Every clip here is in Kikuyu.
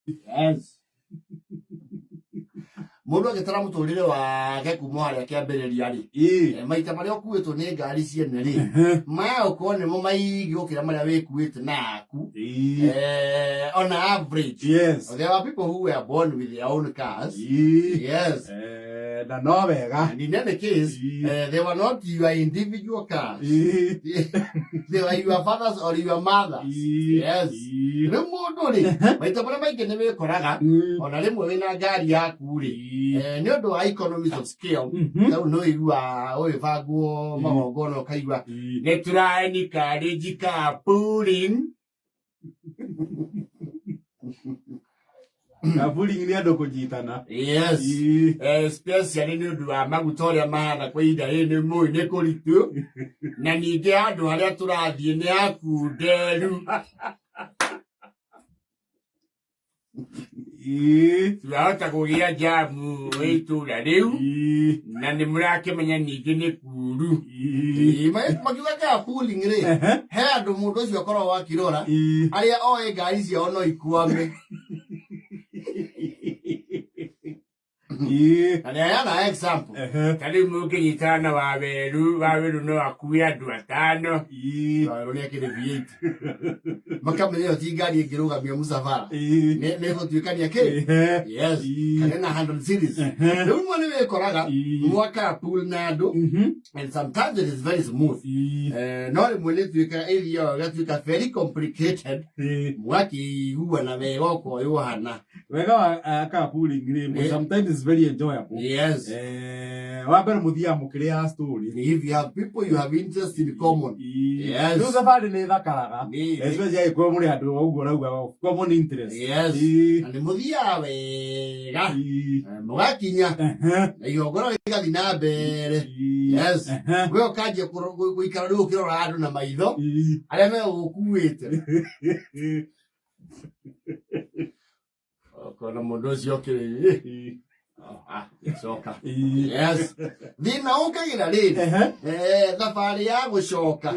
Yes. Mũndũ agĩtara mũtũrĩre wake kuma harĩa kĩambĩrĩria rĩ, maita marĩa ũkuĩtwo nĩ ngari ciene rĩ, maya ũkorwo nĩmo maingĩ gũkĩra marĩa wĩkuĩte na aku. On average, there are people who were born with their own cars. Yes. Na no wega. And in any case, they were not your individual cars. They were your fathers or your mothers. Yes. Rĩu mũndũ rĩ, maita marĩa maingĩ nĩ wĩkoraga ona rĩmwe wĩna ngari yaku rĩ, nĩ ũndũ wa economies of scale, rĩu nĩ ũiguaga ũgĩbangwo magongona ũkaigua nĩ tũra encourage carpooling. Carpooling nĩ andũ kũnyitana. Yes. Especially nĩ ũndũ wa maguta ũrĩa mahana kwa ihinda rĩrĩ nĩ mũĩ nĩ kũritũ, na ningĩ handũ harĩa tũrathiĩ nĩ hakunderu. Twahota kũgĩa njamu itũra rĩu, na nĩ mũrakĩmenya ningĩ nĩ kuru. Makiuga carpooling rĩ, he andũ mũndũ ũcio akoragwo akĩrora arĩa oĩ ngari ciao no ikwame. Na nĩ aheana example. Ta rĩu mũngĩnyitana na Waweru, Waweru no akue andũ atano. Waweru nĩ akĩrĩ V8. Makamenya ĩyo ti ngari ĩngĩrũgamia mũcabara. Nĩ ĩgũtuĩkania kĩ? Yes. Kana na 100 series. Rĩu rĩmwe nĩ wĩkoraga mwaka pool na andũ, and sometimes it is very smooth. No rĩmwe nĩ ĩtuĩkaga ĩthiaga ĩgatuĩka very complicated. Mwakĩiguana wega ũkoyũhana. Wega wa carpooling rĩ, sometimes it's very enjoyable. Wa mbere mũthiaga mũkĩrĩaga story. If you have people you have interest in common. Rĩu thabarĩ nĩ ĩthakaraga. Especially angĩkorwo mũrĩ andũ ũguo ũrauga common interest. Na nĩ mũthiaga wega. Mũgakinya. Na igongona rĩgathiĩ na mbere. We ũkanjia gũikara rĩu ũkĩrora andũ na maitho arĩa megũkuĩte. Ũkona mũndũ ũcio ũkĩrĩ coka. Yes. Thĩna ũkagĩra rĩrĩ, thabarĩ ya gũcoka,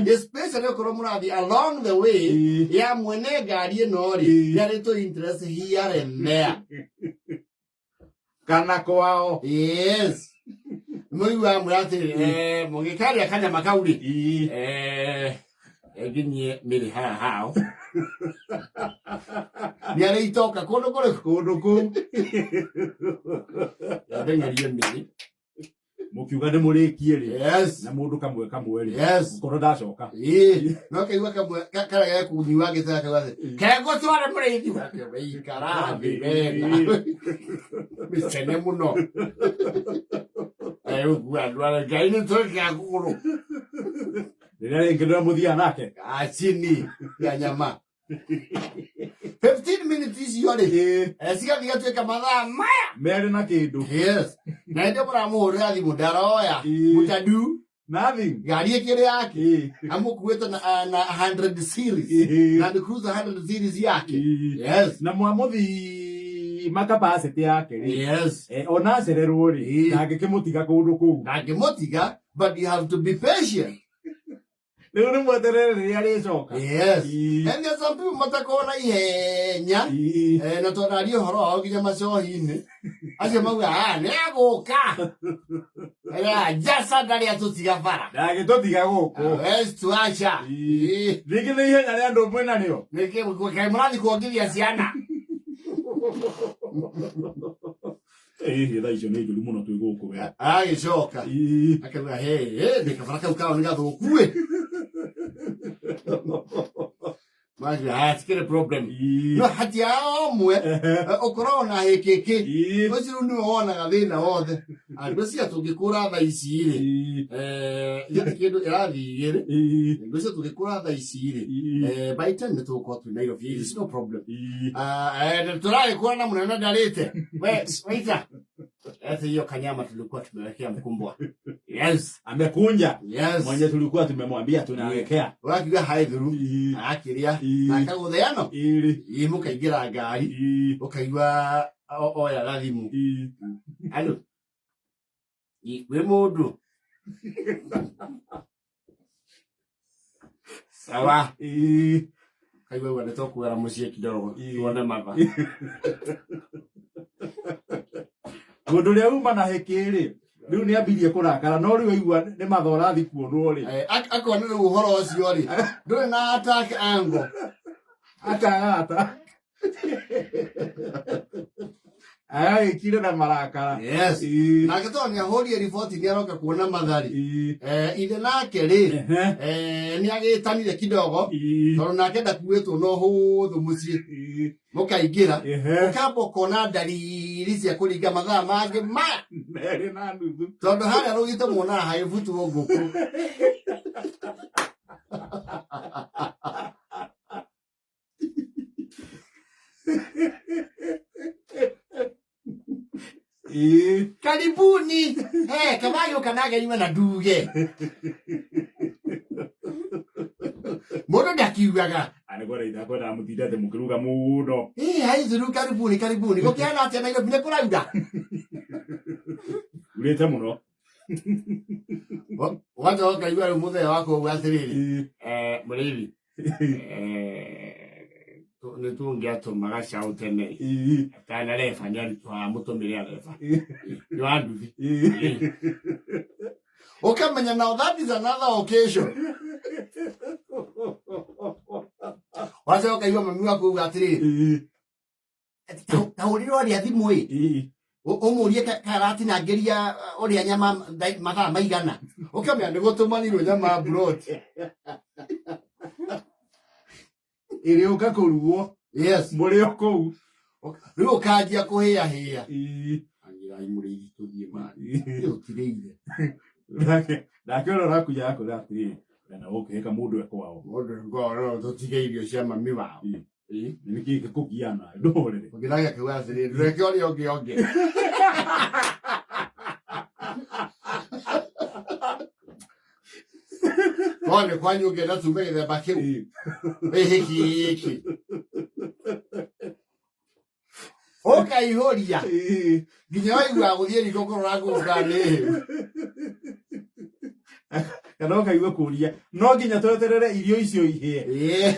especially okorwo mũrathiĩ along the way ya mwene ngari ĩno rĩ, ya little interest here and there. Kana kwao. Yes. Mũiguaga mwĩra atĩrĩ, mũgĩkarĩa kanyama kau rĩ, nginyie mĩrĩ haha hao. Nĩ arĩ itoka kũndũ kũrĩkũ? Kũndũ kũu. Ndeng'erie mĩrĩ. Mũkiuga nĩ mũrĩkie rĩ. Na mũndũ kamwe kamwe rĩ. Ngoro ndacoka. No kaigua kamwe karĩa gekũnyua ngĩtara kauga atĩ, kegũtware mũrĩithi wake ikara thĩ wega. Mĩcene mũno. Ũguo andũ arĩa Ngai nĩ twekĩra kũgũrũ. Rĩrĩa rĩngĩ ndĩra mũthiaga nake. Chini ya nyama. 15 minutes icio rĩ, cigathiĩ gatuĩka mathaa maya. Merĩ na kĩndũ. Yes. Na hĩndĩ mũramũhũrĩra thimũ ndaroya. Mũtadu. Nothing. Ngari ĩkĩrĩ yake. Amũkuĩte na 100 series. Land Cruiser 100 series yake. Yes. Na mwamũthima capacity yake rĩ. Ona acererwo rĩ, ndangĩkĩmũtiga kũndũ kũu. Ndangĩmũtiga, but you have to be patient. Rĩu nĩ mweterere rĩrĩa rĩcoka. Yes. And there's some people matakoragwo na ihenya. Na tondũ ũhoro wao nginya macohi-inĩ. Acio mauga, nĩ agũka. Jasa ndarĩ atũtiga bara. Ndagĩtũtiga gũkũ. West tuacha. Rĩngĩ nĩ ihenya rĩa andũ mwĩna rĩo. Nĩkĩ kaĩ mũrathiĩ kuongithia ciana? Ĩĩ, thaa icio nĩ njũru mũno twĩ gũkũ we. Agĩcoka. Akauga, he, he, ndĩ kabara kau kao nĩ gathũku ĩ. Magia, hatikĩrĩ problem. No hatia ũmwe ũkoragwo na hĩkĩkĩ. Ũcio rĩu nĩwe wonaga thĩna wothe. Andũ cia tũngĩkũra thaa ici rĩ, gĩtirĩ kĩndũ ĩrathiĩ igĩrĩ. Andũ cia tũngĩkũra thaa ici rĩ, by 10 nĩ tũgũkorwo twĩ Nairobi. It's no problem. Tũragĩkũra na mũnene ndarĩte. We, waiter. Leta hiyo kanyama tulikuwa tumewekea mkumbwa. Yes. Amekunja. Yes. Mwenye tulikuwa tumemwambia tunawekea. Ũrakiuga hae thuru. Akĩrĩa. Na akagũtheano. Ĩ mũkaingĩra ngari. Ũkaigua oya gathimu. Alo. Wĩ mũndũ. Sawa. Kaigua uga nĩtũkũgera mũciĩ kidogo tuone matha. Mũndũ ũrĩa uma na hĩkĩ rĩ, rĩu nĩ ambirie kũrakara, no rĩu aigua nĩ matha ũrathi kuonwo rĩ. Akona rĩu ũhoro ũcio rĩ, ndũrĩ na attack angle. Akagata. Agagĩkire na marakara. Yes. Nake tondũ nĩ ahũrire riboti nĩ aroka kuona mathari. Ithe nake rĩ, nĩ agĩtanire kidogo tondũ nake ndakuĩtwo na ũhũthũ mũciĩ. Mũkaingĩra ũkamba ũkona ndariri cia kũringa mathaa mangĩ maya 2:30. Tondũ harĩa rũgito muonaga hagĩbutwo ngũkũ. Karibuni. Kama gĩũka nake nyuma na nduge. Mũndũ ndakiugaga. Anĩkwenda kwendaga mũtinde atĩ mũkĩruga mũno. Haithuru karibuni karibuni. Gũkĩhana atĩa Nairobi nĩ kũraura? Urĩte mũno. Ũgacoka ũkaigua rĩu mũthee waku ũguo atĩrĩrĩ, mũrĩithi, nĩ tũngĩatũma gacaũ tene atanareba nĩ aritũhaga mũtũmĩre areba nĩ wa nduthi. Ũkamenya now that is another occasion. Wacoka ũkaigua mami waku auga atĩrĩrĩ, ta hũrĩra ũrĩa thimũ ĩ ũmũrie karatinangĩria ũrĩa nyama mathaa maigana, ũkamenya nĩ gũtũmanirwo nyama mburoti. Ĩrĩũka kũrugwo. Yes. Mũrĩ o kũu. Rĩu ũkanjia kũhĩahĩa. Angirai mũrĩithi tũthiĩ maĩ. Tũtirĩire. Nake ũrĩa ũrakuya akwĩra atĩrĩrĩ, na ũkĩhĩka mũndũ e kwao. Mũndũ e kwao no tũtige irio cia mami wao. Nĩ kĩĩ gĩkũgiana ndũhũrĩre. Ũngĩ nake akiuga atĩrĩrĩ, reke ũrĩa ũngĩ onge. No nĩ kwanyu ũngĩenda tume gĩthemba kĩu. Ĩhĩki gĩkĩ. Ũkaihũria nginya waiguaga gũthiĩ riko kũrora ngũkũ kana nĩ hĩu. Kana ũkaigua kũria no nginya tweterere irio icio ihĩe.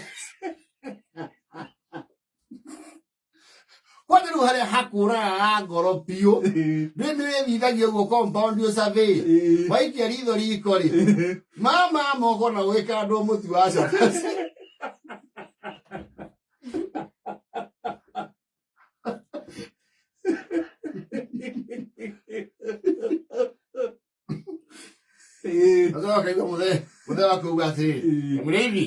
Kwani rĩu harĩa hakũraga ngoro biũ rĩu nĩ wĩthithagia ũguo compound ũsurvey waikia ritho riko rĩ mama moko na gwĩkandwo mũtu wa cabaci. Ũcoka ũkaigua mũthee mũthee waku auga atĩrĩrĩ, mũrĩithi,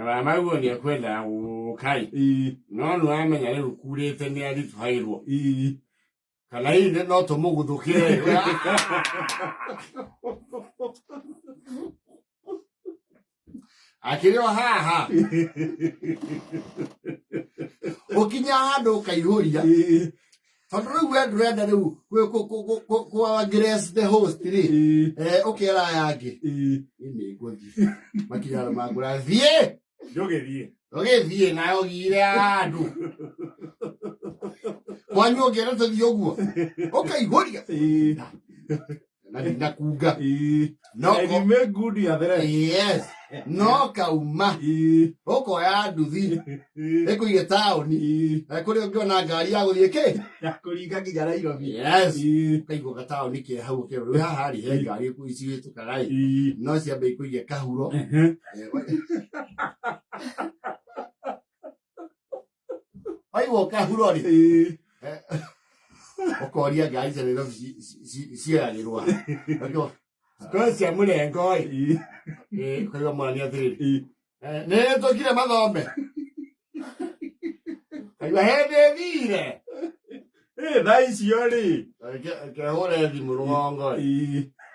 mama guo nĩ ekwenda gũka ĩ, no nĩ wamenya rĩu kurĩte nĩ aritũhagĩrwo kana hihi no tũmũguthũkĩre. Akĩrĩ o haha ũkinya handũ ũkaihũria tondũ rĩu we ndũrenda rĩu kũ aggress the host rĩ, ũkera aya angĩ niĩ nĩ ngũthiĩ makinya andũ mangũra thiĩ. Ndũgĩthiĩ. Ũgĩthiĩ nayo gire andũ kwanyu ũngĩenda tũthiĩ ũguo ũkaihũria na ndinakunga no And you make good your threat. Yes, no kauma ũkoya nduthi ĩkũige taũni na kũrĩa ũngĩona ngari ya gũthiĩ kĩ Ya kũringa nginya Nairobi. Yes. Ũkaigua gataũni ke hau ũkerwo rĩu haha rĩ he ngari cihĩtũkaga ĩ no ciambe ikũige kahuro. Waigua kahuro rĩ, ũkoria ngari cia Nairobi cieragĩrwo ha? Korwo cia mũrengo ĩ, ũkaigua mwarania atĩrĩrĩ, nĩ tũkire mathome kaigua hĩndĩ ĩthire. Thaa icio rĩ. Kehũre thimũ rũgongo ĩ,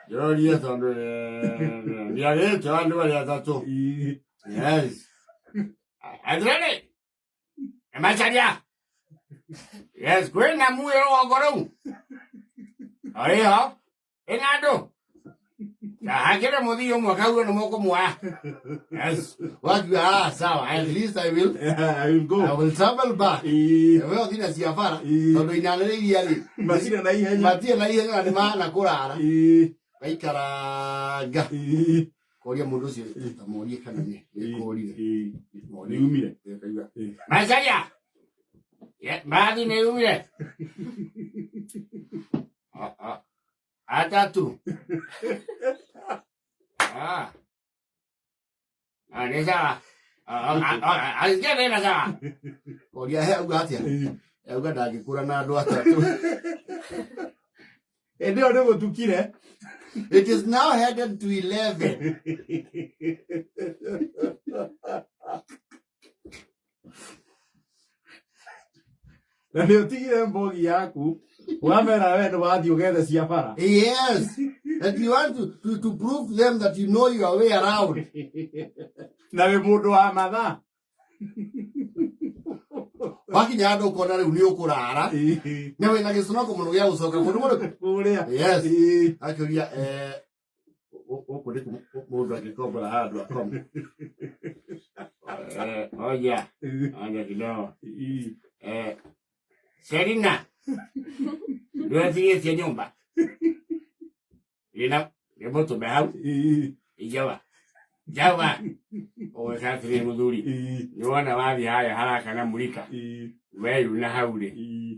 njũrie tondũ ndiagĩte andũ arĩa atatũ. Yes, atĩrĩrĩ Macharia. Yes, kwĩna muĩ rũgongo rũu ĩho ĩna andũ hakĩrĩ mũthii ũmwe kauo nĩ mũkũmuoya. Yes, wakiuga ah, sawa, at least I will I will go. I will travel back. We ũthiĩ na cia bara tondũ inanĩrĩiria rĩ Matirĩ na ihenya. Matirĩ na ihenya na nĩ mahana kũrara gaikaranga. Koria mundu ucio tamurie kana ni ikurire. Nĩ umire. Kaigua Macaria mbathi nĩ umire atatu. Ah. Ah, nĩ sawa. Asikia nĩ sawa. Koria he auga atia? Auga ndangĩkũra na andũ atatũ. Hĩndĩ ĩyo nĩ gũtukire. It is now headed to 11. Na nĩ ũtigire mbogi yaku wamera we nĩ wathiĩ ũgethe cia bara. Yes. That you want to prove to them that you know your way around. Na wĩ mũndũ wa mathaa. Wakinya handũ ũkona rĩu nĩ ũkũrara. Na wĩna gĩconoko mũno gĩa gũcoka kũndũ kũrĩkũ? Kũrĩa. Yes. Akĩũria gũkũ nĩkũ mũndũ angĩkombora handũ akome. Oja. Oja kidogo. Serina. Ndũretigĩtie nyũmba. Ina nĩ mũtũme hau. Ijawa. Jawa. Ũgwĩka atĩrĩ mũthuri. Nĩ wona wathiĩ harĩa harakana mũrika. Weyuna hau rĩ.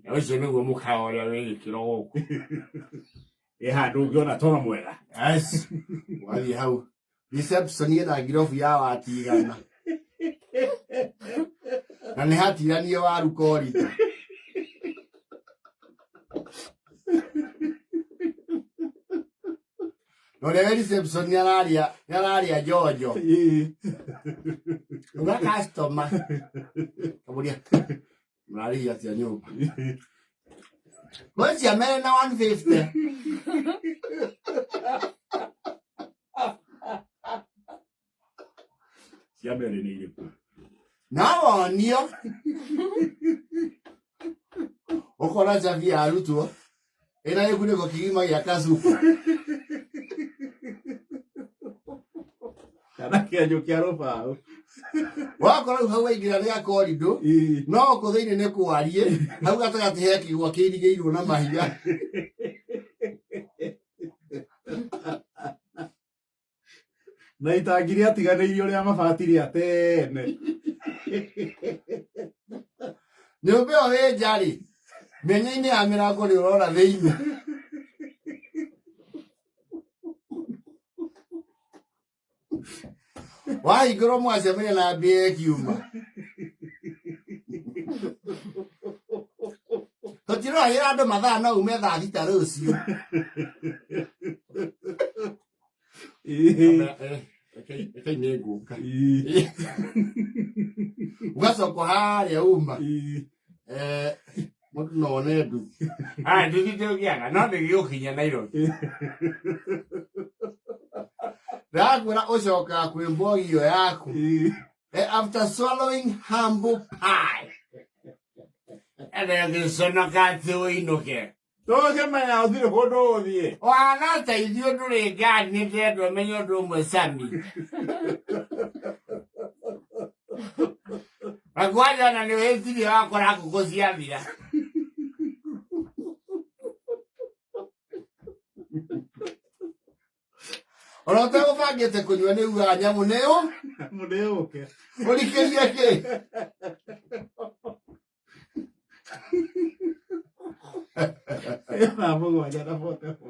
Na ũcio nĩguo mũkawa ũrĩa wĩ gĩkĩro gũkũ. Ĩ handũ ũngĩona toro mwega. Yes. Wathiĩ hau. Reception ĩna ngirobu ya watigana. Na nĩ hatiranie waru korita. Na ũrĩa wĩ reception nĩ araria njonjo. Uga customer. Kamũria. Mũrarĩhia atĩa nyũmba? Gwĩ cia mere na 150. Cia mbere nĩ irĩkũ? Na wonio. Ũkona cabi ya arutwo ĩna gĩkunĩko kĩgima gĩa kacuku. Kana kĩenyũ kĩa rũbaũ. Wakora rĩu hau waingĩra nĩ gakorindo no gũkũ thĩinĩ nĩ kwarie hau gatagatĩ he kĩgwa kĩirigĩirwo na mahiga. Na itangi rĩatiganĩirio rĩa mabati rĩa tene. Nyũmba ĩyo ĩ nja rĩ, mĩanya-inĩ ya mĩrango nĩ ũrona thĩinĩ. Wahingũrwo mwacemania na mbĩa ĩkiuma. Tũtiroragĩra andũ mathaa no ume thaa thita rũciũ. Rekei nĩ ngũka. Ũgacoka harĩa uma. Mũndũ no one nduthi. Nduthi ndĩũgĩaga no ndĩgĩgũkinya Nairobi. Ndĩrakwĩra ũcokaga kwĩ mbogi ĩyo yaku. After swallowing humble pie. Ene gĩconoka atĩ ũinũke. Tũkĩmenya ũtirĩ kũndũ ũgũthiĩ. Wanateithio ndũrĩ ngari nĩ ndĩrenda ũmenye ũndũ ũmwe Sami. Na kwanja ona nĩ ũhĩtirie wakora ngũkũ ciathira. Ona ũtegũbangĩte kũnyua nĩ ugaga nyamũ nĩyo. Nyamũ nĩ yũke. Ũrikĩrie kĩ? Thaa 7:44.